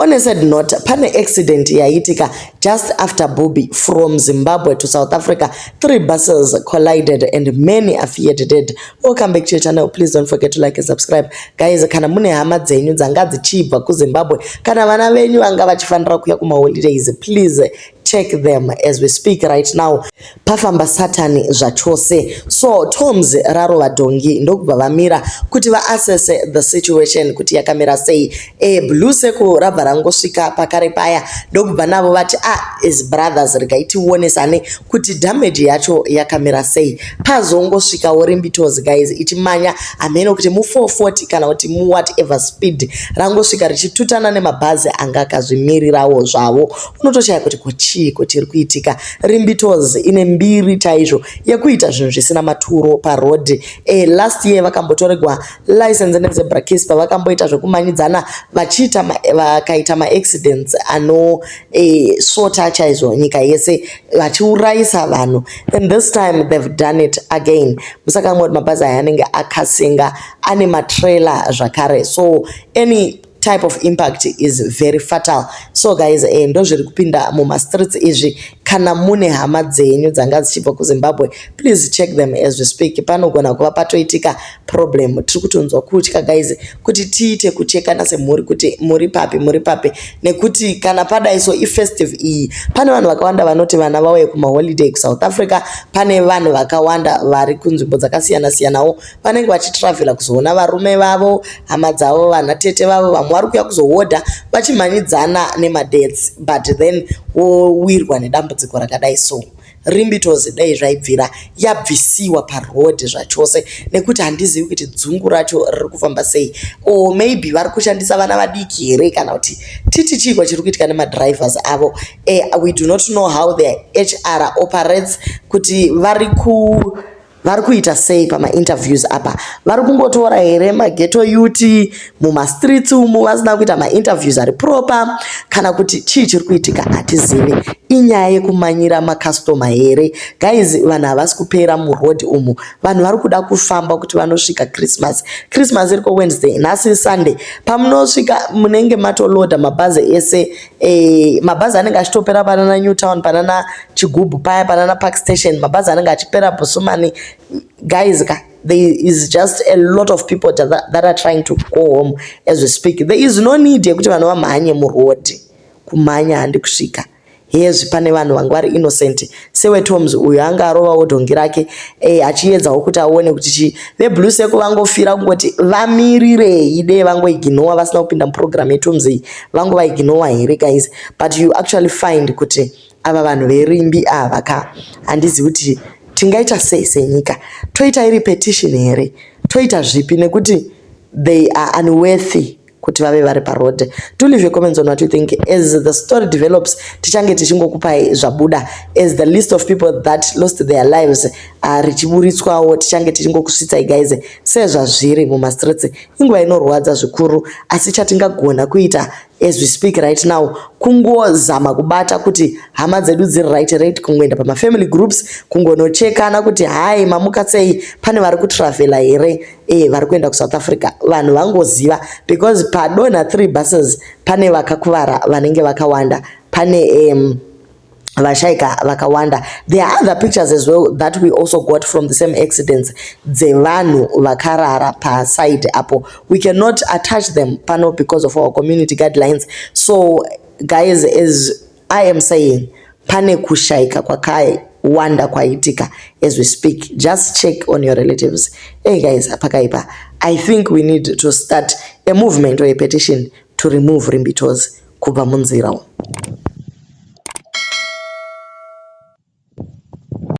On a sad note, pane accident yaitika just after Bubi from Zimbabwe to South Africa. Three buses collided and many are feared dead. Welcome back to your channel. Please don't forget to like and subscribe. Guys, kana mune hama dzenyu dzanga dzichibva kuZimbabwe, kana vana venyu vanga vachifanira kuya kumaholidays, please check them as we speak right now. Pafamba Satani zvachose. So Toms rarova dhongi, ndokubva vamira kuti vaassesse the situation kuti yakamira sei. Blue Circle rabva rangosvika pakare paya, ndokubva navo vati, "Ah, as brothers, regai tionesane kuti damage yacho yakamira sei." Pazongosvikawo Rimbi Tours, guys, ichimanya hameno kuti mu440 kana kuti muwhatever speed, rangosvika richitutana nemabhazi anga akazvimirirawo zvavo. Unotoshaya kuti kochiiko chiri kuitika. Rimbi Tours ine mbiri chaizvo yekuita zvinhu zvisina maturo parodhi. Last year vakambotoregwa license neZebra Kiss pavakamboita zvekumanyidzana vachiita vakaita maaccidents anosvota chaizvo nyika yese, vachiurayisa vanhu, and this time they've done it again. Musakanganwa kuti mabhazi aya anenge akasenga, ane matrailer zvakare, so any type of impact is very fatal. So guys, ndo zviri kupinda mumastreets izvi. Kana mune hama dzenyu dzanga dzichibva kuZimbabwe, please check them as we speak. Panogona kuva patoitika problem. Tiri kutonzwa kutya, guys, kuti tiite kuchekana semhuri kuti muri papi, muri papi, nekuti kana padai so, ifestive iyi, pane vanhu vakawanda vanoti vana vauye kumaholiday kuSouth Africa. Pane vanhu vakawanda vari kunzvimbo dzakasiyana siyanawo vanenge vachitravhela kuzoona varume vavo, hama dzavo, vana tete vavo. Vamwe vari kuuya kuzohodha vachimhanyidzana nemadates, but then wowirwa nedambudziko rakadai. So Rimbi Tours, dai zvaibvira yabvisiwa parodhi zvachose, nekuti handizivi kuti dzungu racho riri kufamba sei, or maybe vari kushandisa vana vadiki here, kana kuti titi chiiko chiri kuitika nemadrivers avo. We do not know how their HR operates, kuti vari kuita sei pamainterviews apa. Vari kungotora here maghetto youth mumastreets umu vasina kuita mainterviews ari proper, kana kuti chii chiri kuitika? Hatizivi. Inyaya yekumanyira makastoma here? Guys, vanhu havasi kupera murodhi umu. Vanhu vari kuda kufamba kuti vanosvika Christmas. Christmas iriko Wednesday, nhasi Sunday. Pamunosvika munenge matolodha mabhazi ese. Mabhazi anenge achitopera panana Newtown, panana Chigubhu paya, panana Park Station. Mabhazi anenge achipera Bhusumani. Guys ka, there is just a lot of people that are trying to go home as we speak. There is no need yekuti vanhu vamhanye murodhi. Kumhanya handi kusvika hezvi. Pane vanhu vanga vari innocent, seweToms uyo anga arovawo dhongi rake, achiedzawo kuti aone kuti chii. VeBlue Circle vangofira kungoti vamirirei, dei vangoignowa vasina kupinda muprogram yeToms iyi. Vangovaignowa here, guys? But you actually find kuti ava vanhu veRimbi ava ka, handizivi kuti tingaita sei senyika. Toita iri petition here? Toita zvipi? Nekuti they are unworthy kuti vave vari paroad. Do leave your comments on what you think. As the story develops, tichange tichingokupai zvabuda. As the list of people that lost their lives richiburitswawo, tichange tichingokusvitsai, guys, sezvazviri mumastreets. Inguva inorwadza zvikuru, asi chatingagona kuita as we speak right now kungozama kubata kuti hama dzedu dziri right, kungoenda pamafamily groups, kungonochekana kuti, "Hai, mamuka sei? Pane vari kutravhela here vari kuenda kuSouth Africa?" Vanhu vangoziva, because padonha three buses, pane vakakuvara vanenge vakawanda, pane vashaika vakawanda. There are other pictures as well that we also got from the same accidents, dzevanhu vakarara paside apo. We cannot attach them pano because of our community guidelines. So guys, as I am saying, pane kushaika kwakawanda kwaitika as we speak. Just check on your relatives. Hey guys, pakaipa. I think we need to start a movement or a petition to remove Rimbi Tours kubva munzira umu.